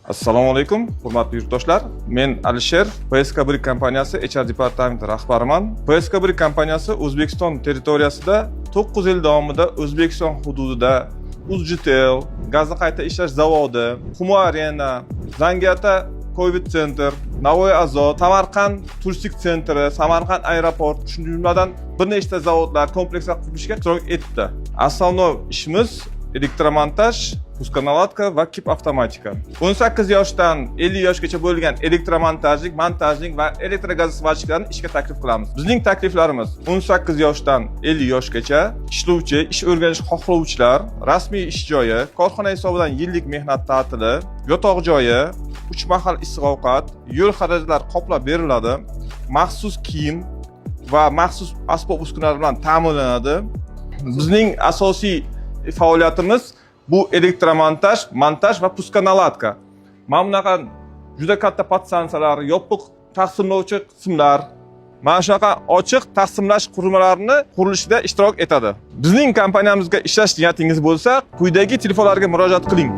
Assalomu alaykum, hurmatli yurtdoshlar. Men Alisher, PSK Brick kompaniyasi HR departamenti rahbariman. PSK Brick kompaniyasi O'zbekiston territoriyasida 9 yil davomida O'zbekiston hududida UzGTL, gazni qayta ishlash zavodi, Humo Arena, Zangiata Covid Center, Navoiy Azot, Samarqand turistik sentri, Samarqand aeroport, shu jumladan bir nechta zavodlar, komplekslar qurilishga ishtirok etdi. Основной ishimiz elektromontaj, пусконаладка va КИП avtomatika. 18 yoshdan 50 yoshgacha bo'lgan elektromontajnik, montajnik va электрогазосварщик larni ishga taklif qilamiz. Bizning takliflarimiz: 18 yoshdan 50 yoshgacha ishlovchi, ish o'rganish xohlovchilar, rasmiy ish joyi, korxona hisobidan yillik mehnat ta'tili, yotoq joyi, 3 mahal issiq ovqat, yo'l xarajatlari qoplab beriladi, maxsus kiyim va maxsus asbob uskunalar bilan ta'minlanadi. Bizning asosiy faoliyatimiz bu elektromontaj, montaj va пусконаладка. Mana bunaqa juda katta podstansiyalar, yopiq taqsimlovchi qismlar, mana shunaqa ochiq taqsimlash qurilmalarini qurilishida ishtirok etadi. Bizning kompaniyamizga ishlash niyatingiz bo'lsa, quyidagi telefonlarga murojaat qiling.